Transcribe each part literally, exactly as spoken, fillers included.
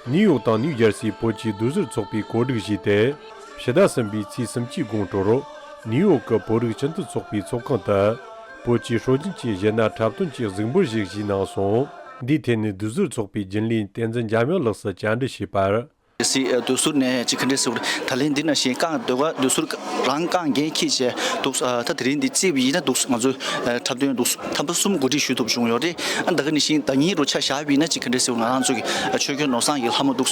ནིའུ་ཡོག་དང་ནིའུ་ཇར་སིའི་བོད་ཀྱི་སྡོད་ཟུར་ཚོགས་པས་གོ་སྒྲིག་བྱས་ཏེ། ཕྱི་ཟླ་གསུམ་པའི་ཚེས་སུམ་ཅུའི་དགོང་དྲོར། ནིའུ་ཡོག་གི་བོད་རིགས་སྤྱི་མཐུན་ཚོགས་པའི་ཚོགས་ཁང་དུ། བོད་ཀྱི་སྲོལ་རྒྱུན་གྱི་གཞས་སྣ་འཁྲབ་སྟོན་གྱི་གཟིགས་འབུལ་ཞིག་བཞེས་གནང་སོང་། འདིའི་ཐད་ནས་སྡོད་ཟུར་ཚོགས་པའི་རྒྱུན་ལས་བསྟན་འཛིན་འཇམ་དབྱངས་ལགས་སུ་བཅར་འདྲི་བྱས་པར། སི་ཨ་སྡོད་ཟུར་ནས་ཅིག་ག་འདྲས་ཟེར་བ་རེད། ད་ལན་འདི་ནང་བཞིན་རྐང་སྡོད་ག་སྡོད་ཟུར་རང་རྐང་འགན་འཁྱེར་བྱས་འདུག་ཨ་ད་དེ་རིང་འདི་བརྩིས་པ་ཡིན་ན་འདུག་ང་ཚོས་ཨ་འཁྲབ་སྟོན་འདུག་ཐེངས་མ་གསུམ་གོ་སྒྲིག་ཞུས་ཐུབ་བྱུང་ཡོད་རེད། ཨ་ད་ག་ནང་བཞིན་ཟླ་ཉིན་རུ་ཆ་བཞག་པ་ཡིན་ན་ཅིག་ག་འདྲས་ཟེར་བ་ང་རང་ཚོ་གི་ཨ་ཆོས་རྒྱལ་ནོར་བཟང་གི་ལྷ་མོ་འདུག་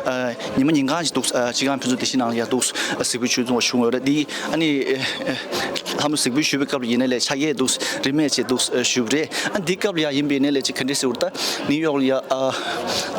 ཨ་ཉི་མ་ཉིན་གང་ཞིག་འདུག་ཨ་སྤྱི་ཁང་ཕུན་ཚོགས་བདེ་སྐྱིད་ནང་ལ་ཡ་འདུག་ཨ་གཟིགས་འབུལ་ཞུས་ཐུབ་བྱུང་ཡོད་རེད། འདི་ཨ་ནི་ཨ་ལྷ་མོ་གཟིགས་འབུལ་ཞུས་པའི་སྐབས་ལ་ཡིན་ནའི་ལས་ཕྱག་གཡས་འདུག་རིན་མེད་ཅིག་འདུག་ཨ་ཞུས་པ་རེད། ཨ་འདི་སྐབས་ལ་ཡ་ཡིན་པ་ཡིན་ནའི་ལས་ཅིག་ག་འདྲས་ཟེར་བ་ད་ནིའུ་ཡོག་ལ་ཡ་ཨ་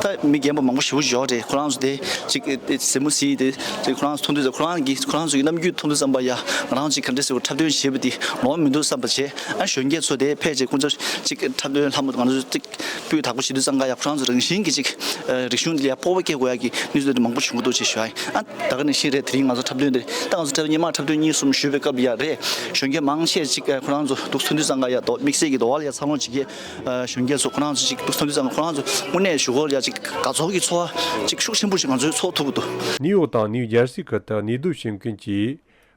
ད་མི་རྒན་པ་མང་པོ་ཞེ་པོ་ཅིག་ཡོད་རེད། ཁོ་རང་ཚོ་དེ་ཅིག་ཨེ་ཨེ་གཟིགས་མོ་གཟིགས་ཏེ་ཅིག་ཁོ་རང་ཚོ་མཐོང་དུས་ཙམ་ཁོ་རང་གི་ཁོ་རང་ཚོ་གི་རྣམ་འགྱུར་མཐོང་དུས་ཙམ་པ་ཡ་ང་རང་ཅིག་ག་འདྲས་ཟེར་བ་འཁྲབ་སྟོན་བྱེད་པ་དེ་ལོང་མི་འདུག་བསམ་པ་བྱས། ཨ་གཞོན་སྐྱེས་ཚོ་དེ་ཕལ་ཆེར་ཁོང་ཚོ་ཅིག་འཁྲབ་སྟོན་ལྷ་མོ་ང་ཚོ་ཅིག་སྤུས་དག་པོ་བྱེད་དུས་ཙམ་ཀ་ཡ་ཁོ་རང་ཚོ་རང་བཞིན་གྱི་ཅིག་ཨ་རིག་གཞུང་འདི་ལ་ཡ་སྤོབས་པ་སྐྱེ་དགོས་ཡ་གི་གནས་ཚུལ་དེ་མང་པོ་བྱུང་གི་འདུག་ཅེས་ཞུ་ཡ་ཡིན། ཨ་ད་ག་ནང་བཞིན་རེད། དེ་རིང་ང་ཚོ་འཁྲབ་སྟོན་དེ་ད་ང་ཚོ་འཁྲབ་སྟོན་སྔོན་མ་འཁྲབ་སྟོན་གཉིས་གསུམ་ཞུས་པའི་སྐབས་ལ་ཡ་རེད། གཞོན་སྐྱེས་མང་ཆེ་ཅིག་ཨ་ཁོ་རང་ཚོ་འདུག་མཐོང་དུས་ཙམ་ཀ་ཡ་དོ་དམིགས་བསལ་གྱི་དོ་བ་ལ་ཡ་འཚར་ལོངས་བྱེད་མཁན་ཨ་གཞོན་སྐྱེས་ཚོ་ཁོ་རང་ཚོ་ཅིག་འདུག་མཐོང་དུས་ཙམ་ཀ་ཁོ་རང་ཚོ་དངོས་གནས་གཞུག་གུ་ལ་ཡ་ཅིག་དགའ་ཚོར་གྱི་ཚོར་བ་ཅིག་ཤུགས་ཆེན་པོ་ཞིག་ང་ཚོས་ཚོར་ཐུབ་ཀྱི་འདུག་ནིའུ་ཡོག་དང་ནིའུ་ཇར་སི་ཁུལ་དུ་གནས་སྡོད་བྱེད་མཁན་གྱི་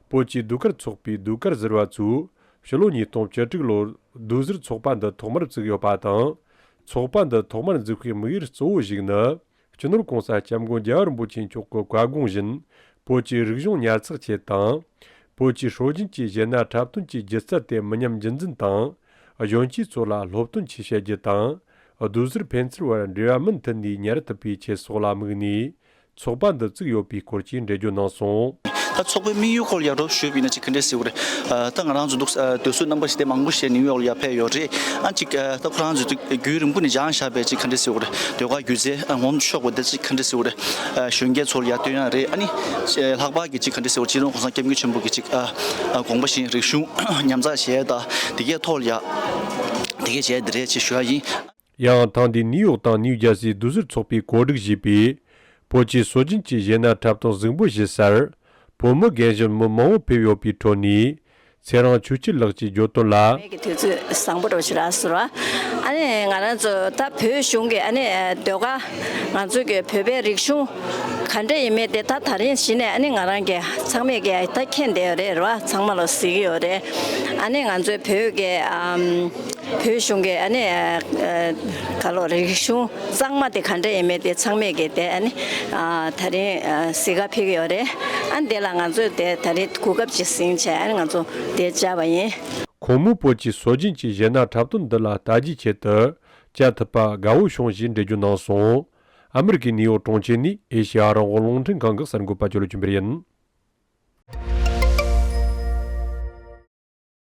བོད་ཀྱི་ཟློས་གར་ཚོགས་པའི་ཟློས་གར་ཟུར་པ་ཚོས་ཕྱི་ལོ་ཉིས་སྟོང་བཅུ་དྲུག་ལོར་སྡོད་ཟུར་ཚོགས་པ་འདི་ཐོག་མར་བཙུགས་ཡོད་པ་དང་། ཚོགས་པ་འདི་ཐོག་མར་འཛུགས་པའི་དམིགས་ཡུལ་གཙོ་བོ་ཞིག་ནི། སྤྱི་ནོར་༸གོང་ས་༸སྐྱབས་མགོན་རྒྱལ་བ་རིན་པོ་ཆེ་མཆོག་གི་བཀའ་དགོངས་བཞིན། བོད་ཀྱི་རིག་གཞུང་ཉར་ཚགས་ཆེད་དང་། བོད་ཀྱི་སྲོལ་རྒྱུན་གྱི་གཞས་སྣ་འཁྲབ་སྟོན་གྱི་སྒྱུ་རྩལ་དེ་མི་ཉམས་རྒྱུན་འཛིན་དང་། གཞོན་སྐྱེས་ཚོ་ལ་སློབ་སྟོན་ཆེ་བྱ་རྒྱུ་དང་། སྡོད་ཟུར་ཕན་ཚུན་བར་འབྲེལ་བ་མུ་མཐུད་ནས་ཉར་ཐུབ་པའི་ཆེད་སོགས་ལ་དམིགས་ནས། ཚོགས་པ་འདི་བཙུགས་ཡོད་པའི་སྐོར་གྱི་འགྲེལ་བརྗོད་གནང་སོང་། ད་ཚོགས་པའི་དམིགས་ཡུལ་སྐོར་ལ་ཡ་རོབ་ཞུས་པ་ཡིན་ན་ཅིག་ག་འདྲས་ཟེར་བ་རེད། ཨ་ད་ང་རང་ཚོ་འདུག་ཨ་སྡོད་ཟུར་རྣམ་པ་ཞིག་དེ་མང་པོ་ཞིག་ནིའུ་ཡོག་ལ་ཡ་ཕེབས་ཡོད་རེད། ཨ་ཅིག་ཨ་ད་ཁོ་རང་ཚོ་ཅིག་རྒྱུན་རིང་པོ་ནས་སྦྱངས་བཞག་པའི་ཅིག་ག་འདྲས་ཟེར་བ་རེད། ཟློས་གར་སྒྱུ་རྩལ་ཨ་ངོམ་ཆོག་པ་དེ་ཅིག་ག་འདྲས་ཟེར་བ་རེད། ཨ་གཞོན་སྐྱེས་ཚོ་ལ་ཡ་སྟོན་ཡ་རེད། ཨ་ནི་ཨ་ལྷག་པར་གྱི་ཅིག་ག་འདྲས་ཟེར་བ་སྤྱི་ནོར་༸གོང་ས་༸སྐྱབས་མགོན་ཆེན་པོ་གི་ཅིག་ཨ་ཨ་དགོངས་པ་བཞིན་རིག་གཞུང་ཉམས་ཚགས་བྱས་ད་དེ་གའི་ཐོག་ལ་ཡ་དེ་གའི་བྱས་དེ་རེད་ཅེས་ཞུ་ཡ་ཡིན། ཡང་ཐེངས་འདིའི་ནིའུ་ཡོག་དང་ནིའུ་ཇར་སིའི་སྡོད་ཟུར་ཚོགས་པས་གོ་སྒྲིག་བྱས་པའི་བོད་ཀྱི་སྲོལ་རྒྱུན་གྱི་གཞས་སྣ་འཁྲབ་སྟོན་གཟིགས་འབུལ་ཞུ་སར། བོད་མི་རྒན་གཞོན་མི་མང་པོ་ཕེབས་ཡོད་པའི་ཁྲོད་ནས། ཚེ་རིང་ཆོས་སྐྱིད་ལགས་ཀྱིས་བརྗོད་དོན་ལ། མེད་ཀྱི་དུས་ཚོད་བཟང་པོ་འདྲ་པོ་ཞིག་རག་སོང་བ། ཨ་ནི་ང་རང་ཚོ་ད་བོད་གཞུང་གི་ཨ་ནི་ཟློས་གར་ང་ཚོ་གི་བོད་པའི་རིག་གཞུང་ག་འདྲ་ཡིན་མིན་དེ་ད་ད་རིང་གཞི་ནས་ཨ་ནི་ང་རང་གི་ཚང་མས་ཀྱི་ད་མཁྱེན་བསྡད་ཡོད་རེད་རེད་བ། ཚང་མ་ལ་གཟིགས་ཀྱི་ཡོད་རེད། ཨ་ནི་ང་ཚོའི་བོད་ཀྱི་ཨམ། བོད་གཞུང་གི་ཨ་ནི་ཨ་ག་ལོ་རིག་གཞུང་གཙང་མ་དེ་ག་འདྲ་ཡིན་མིན་དེ་ཚང་མས་ཀྱི་དེ་ཨ་ནི་ཨ་ད་རིང་ཨ་གཟིགས་ག་ཕེབས་ཀྱི་ཡོད་རེད། ཨ་ནི་དེ་ལ་ང་ཚོས་དེ་ད་རིང་གོ་སྐབས་ཅིག་ཟིན་བྱས་ཨ་ནི་ང་ཚོ་དེ་བཅར་བ་ཡིན། ཁོང་མོས་བོད་ཀྱི་སྲོལ་རྒྱུན་གྱི་གཞས་སྣ་འཁྲབ་སྟོན་འདི་ལ་ལྟ་རྒྱའི་ཆེད་དུ་བཅར་ཐུབ་པ་དགའ་བོ་བྱུང་ཞེས་འགྲེལ་བརྗོད་གནང་སོང་། ཨ་མི་རི་ཀའི་ནིའུ་ཡོག་གྲོང་ཁྱེར་ནས་ཨེ་ཤེ་ཡ་རང་དབང་རླུང་འཕྲིན་ཁང་གི་གསར་འགོད་པ་ཇོ་ལོ་ཆོས་འཕེལ་ཡིན།